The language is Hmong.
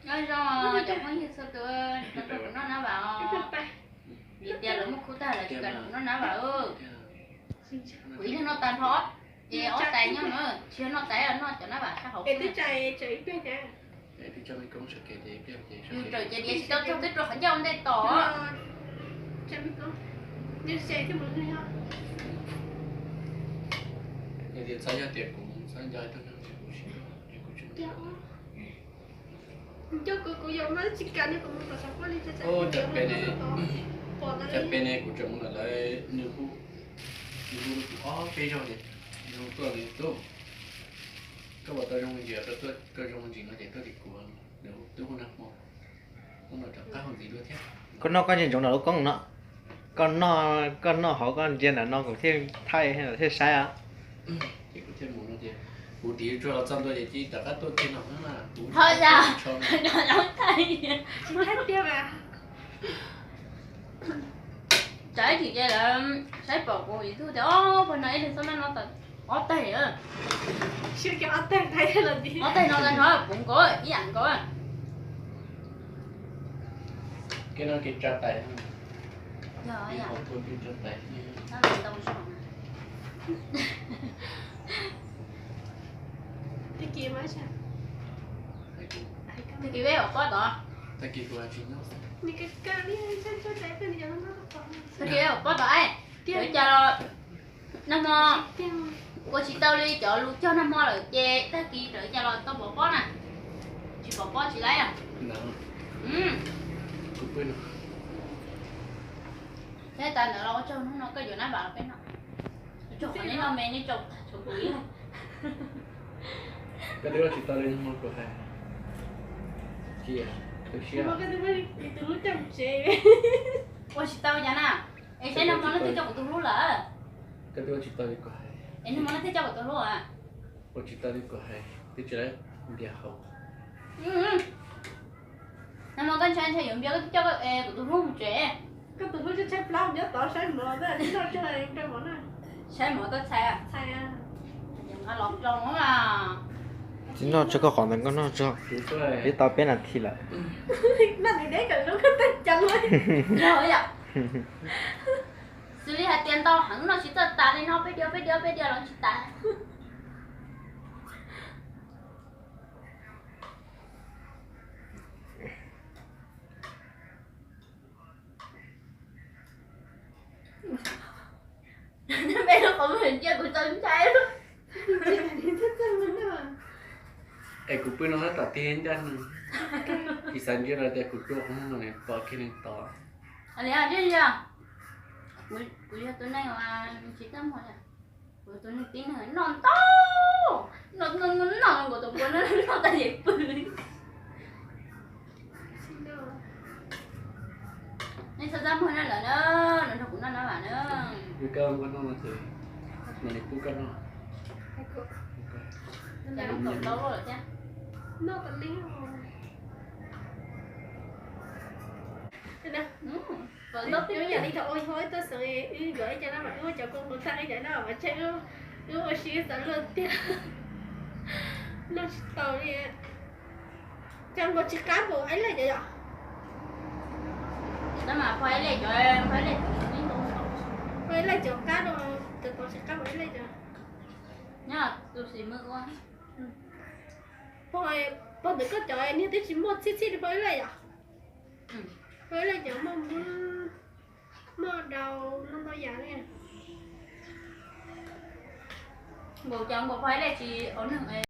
Nyob zoo cov phooj ywg txhua tus, no rau kuv noj nab vam os. Vim tias lawv muab khub tag lawv tsis kam kuv noj nab vam. Kuv ib leeg noj tag nrho, ces ob tais nyob na, tsis yog noj tais, noj cov nab vam sab hauv. Yus raws ces diav tsis tau txog twb rau qhov ncauj ntej tos. Yog tias txhob yog tias kuv txhob nco ib tug neeg ces kuv tsis noj. Cov pem ne, cov pem ne kuv tseem mus lawm lawv, nws hu, nws hu rau kuv ob peb zaug ces nws hu tuaj, nws tub, koj puas tau zoo me ntsis, koj zoo me ntsis no ces tuaj tim kuv, nws twb hu nag hmo. Koj noj koj ntsia ntsoov nram lub koob no, koj noj, koj noj hauv koj ntsia nram no kuv thiaj thaij thiaj saib. Ces kuv thiaj mus no ces kuv tiv tsuag los txog ntua ces cia li rov qab tuaj kiag no na. Ho yog rov qab thaij. Tsis thaij tiag mas. Tsam ib chim ces lawv saib pom kuv YouTube tias, o, pog no ib leeg txhob maj noj ob tais. Ob tais no tag nrho puv nkaus ib yam nkaus. Kev no kev tsa tais. Tag kis peb hauv pob tod. Tag kis peb hauv pob tod, tag kis peb hauv pob tod, tag kis peb hauv pob tod. Nag hmo ua tsis tau li cov lus cog nag hmo lawm ces tag kis raws li cas los tau pov pob na. Tsis pov pob tsis laib. Thiab tas ntawd los ua tsaug hnub no koj yuav nab vam los peb noj. Ua tsaug qhov nej noj me nej tsaug tag tsaug kuv ib leeg. Koj twb ua tsis tau li nag hmo kuv hais. Ua tsis tau cas na. Es saib nag hmo leej twg coj kuv tus hlub lawm. Koj twb ua tsis tau li kuv hais. Es nag hmo leej twg coj kuv tus hlub a? Ua tsis tau li kuv hais, twb tsis laib npias hauv. Nag hmo koj ntshai ntshai yuav npias koj twb coj kuv tus hlub mus tsev. Koj tus hlub tshaib plab nyob tod saib mov, noj tsuag rau mov na. Saib mov tuaj txhais. Nqa los rau mov. Tsis noj tso koj qhov ntawd, koj noj tso. Peb tau peb nas this lawm. Noj ntev ntev kom lub koj tawg ceev. Xws li hais tias ntau heev noj tsis txawj tas li no, peb diav peb diav peb diav los tsis tas. Peb lub qhov muag cia kuv txaus ntshai. Es kuv pw no tab tom tig ncaj neeg. Tsis xav ntsia los tias kuv rua qhov muag no nws pom kiag neeg tod. Kuv yog tus neeg uas tsis txaj muag, kuv tus neeg tib neeg noj ntau, noj noj noj noj nkaus tus puav no noj tas ces pw. Nej txhob txaj muag na lawm na, los nrog kuv noj nab vam na. Yog koj noj no ces mam li pub koj noj. Ces noj tau lawm thiab. Wb yam li thaum ua hauj lwm tuaj xeev, wb yuav ib co nab vam, wb muab cov kua muag tag, ib co nab vam mas tseg, wb ua si wb xav luag tiag, noj tsis tau li. Cas nkaus tsis qab npaum ib leeg cov yom? Tab mas pog ib leeg cov, pog ib leeg cov, pog ib leeg cov qab rau, cov tod tsis qab npaum ib leeg cov. Nyob tus xis mw ua. Pog, pog ntawm koj cov niag twb tsis muaj txhij txhij li pog ib leeg yom? Pog ib leeg cov muaj npwb, muaj dau, muaj ntau yam li. Nkaus cov nkaus pog ib leeg tsis ua neeg.